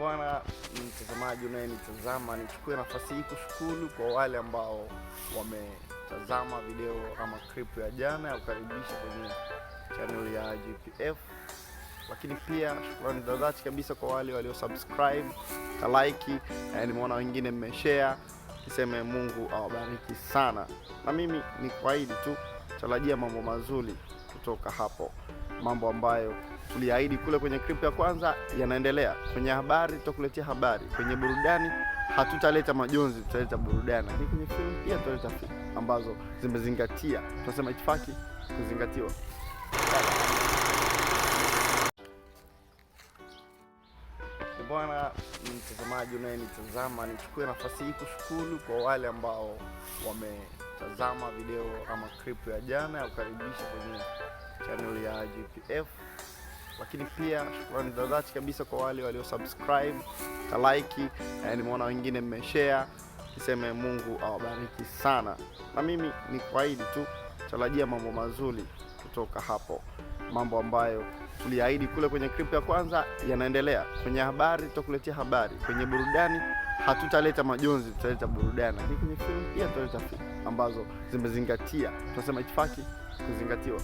Bwana mtazamaji unayenitazama, nichukue nafasi hii kushukuru kwa wale ambao wametazama video ama clip ya jana ya kukaribisha kwenye channel ya GPF, lakini pia shukrani za dhati kabisa kwa wale walio subscribe ka like, nimeona wengine mmeshare. Niseme Mungu awabariki sana, na mimi ni kuahidi tu, tarajia mambo mazuri kutoka hapo, mambo ambayo tuliahidi kule kwenye clip ya kwanza yanaendelea. Kwenye habari tutakuletea habari, kwenye burudani hatutaleta majonzi, tutaleta burudani, lakini kwenye film pia tutaleta film ambazo zimezingatia, tunasema itifaki kuzingatiwa. Bwana mtazamaji unayenitazama, nichukue nafasi hii kushukuru kwa wale ambao wametazama video ama clip ya jana ya kukaribisha kwenye channel ya GPF, lakini pia shukrani za dhati kabisa kwa wale walio subscribe ka like, nimeona wengine mmeshare. Niseme Mungu awabariki sana, na mimi ni kuahidi tu, tarajia mambo mazuri kutoka hapo, mambo ambayo tuliahidi kule kwenye clip ya kwanza yanaendelea. Kwenye habari tutakuletea habari, kwenye burudani hatutaleta majonzi, tutaleta burudani, lakini kwenye film pia tutaleta film ambazo zimezingatia, tunasema itifaki kuzingatiwa.